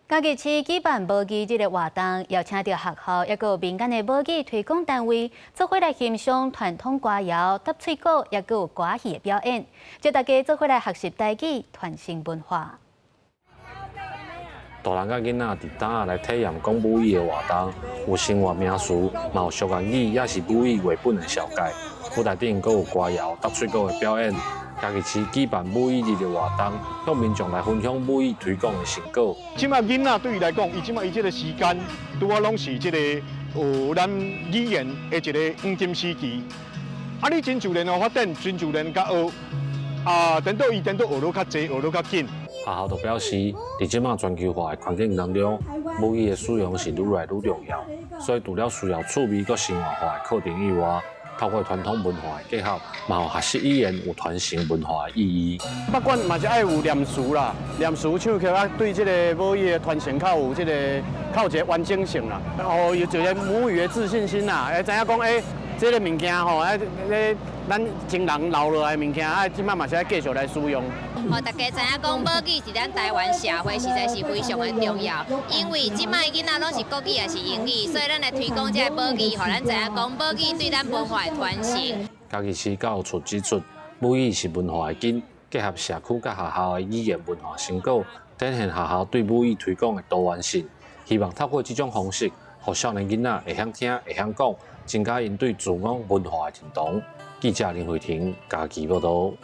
嘉義市舉辦母語日的活動，邀請著學校抑閣有民間的母語推廣單位，做伙來欣賞傳統歌謠、答喙鼓，抑閣有歌仔戲的表演，叫大家做伙來學習台語，傳承文化。大人佮囡仔佇搭仔來體驗講母語的活動，有生活名詞，嘛有俗諺語，也是母語繪本的紹介。舞台頂閣有歌謠、答喙鼓的表演。嘉義市舉辦母語日的活動，向民眾來分享母語推廣的成果。這馬囡仔對伊來講，伊這馬伊這個時間，拄仔攏是這個學咱語言的一個黃金時期。啊，你真自然的發展，真自然共學，啊，等到伊等到學得較濟，學得較緊。學校就表示，佇這馬全球化的環境當中，母語的使用是愈來愈重要。所以除了需要趣味閣生活化的課程以外，透過傳統文化的結合，嘛予學習語言有傳承文化的意義。不管嘛是愛有念詞啦，念詞唱曲啊，對這个母語的傳承較有這个較有一个完整性啦。哦，有一个母語的自信心啦，會知影講欸，這个物件吼，欸，這咱前人留落來的物件，啊，這馬嘛是愛繼續來使用。予大家知影講母語佇咱台灣社會實在是非常的重要，因為這馬囡仔攏是國語抑是英語，所以咱來推廣這个母語，予咱知影講母語對咱文化的傳承。嘉義市教育處指出，母語是文化的根，結合社區佮學校的語言文化成果，展現學校對母語推廣的多元性。希望透過這種方式，予少年囡仔會曉聽、會曉講，增加𪜶對自我文化的認同。記者林慧婷嘉義報道。